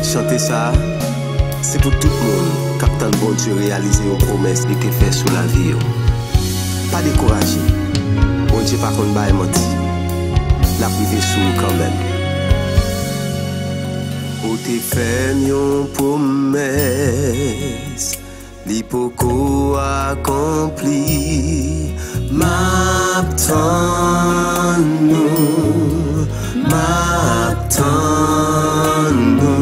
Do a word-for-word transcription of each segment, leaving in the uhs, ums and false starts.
Chante sa a, se pou tout moun k ap tann Bondye reyalize yon pwomès li te fè sou lavi yo. Pa dekouraje, Bondye pa konn bay manti, l ap rive sou ou kanmenm. Ou te fè m yon pwomès, li poko akonpli. M ap tann ou, m ap tann ou.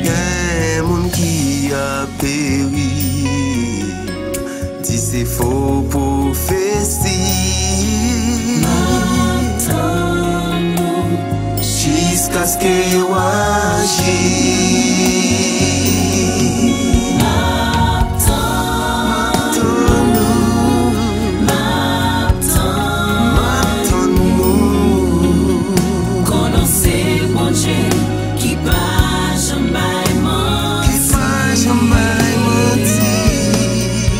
Gen moun ki ap peri, di se fo pwofesi. M ap tann ou. Jiskaske yo aji. M ap tann ou. M ap tann ou. Konnen se Bondye ki pa janm bay manti. Ki pa janm bay manti.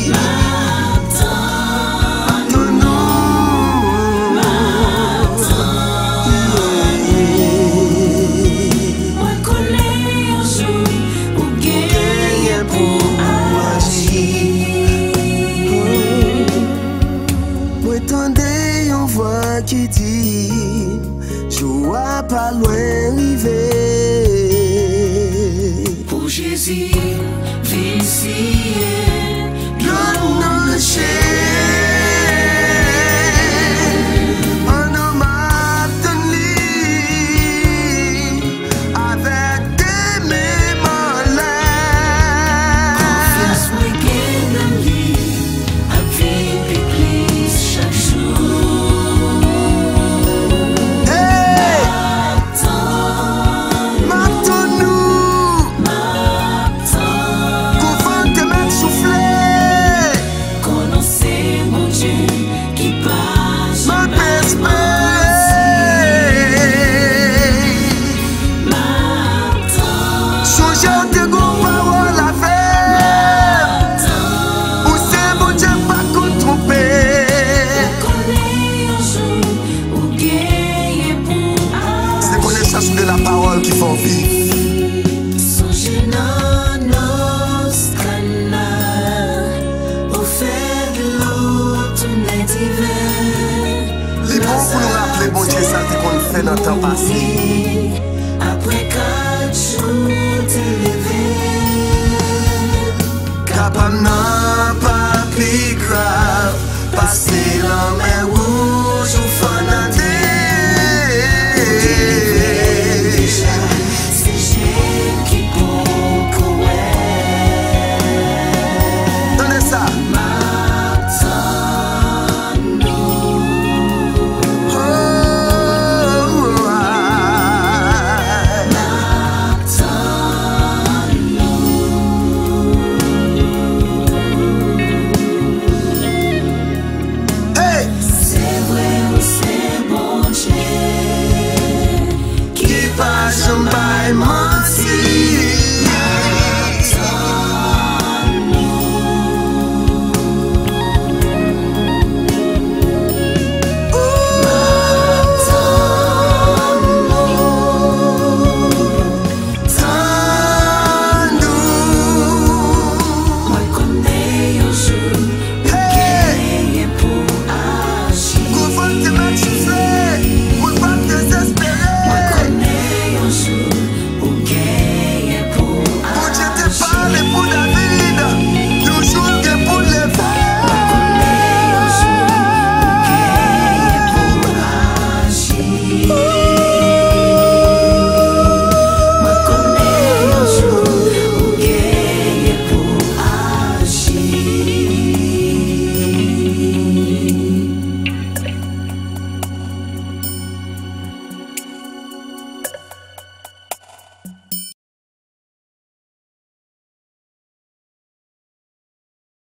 M ap tann ou. Mwen konnen yon jou ou genyen pou aji. Mwen tande yon vwa ki di m, jou a pa lwen rive. Pou Jezi vin siye dlo nou nan je. An nou m ap tann li avèk de men m anlè. Konfyans mwen gen nan li ap vin pi plis chak jou. Hey! M ap tann ou. Kou van te mèt soufle. Konnen se Bondye ki pa janm espere. M ap tann. Sonje w te gon pawòl avè m. Ou se Bondye pa konn twonpe. Konnen yon jou ou genyen pou aji. Se konesans de la pawòl ki fè w viv. Sonje nan Nostradamus, ou fè dlo tounen diven. Li bon pou nou raple Bondye sa l te konn fè nan tan pase. Apre kat jou, te leve. Ka pa m nan pa pi grav pase lanmè ou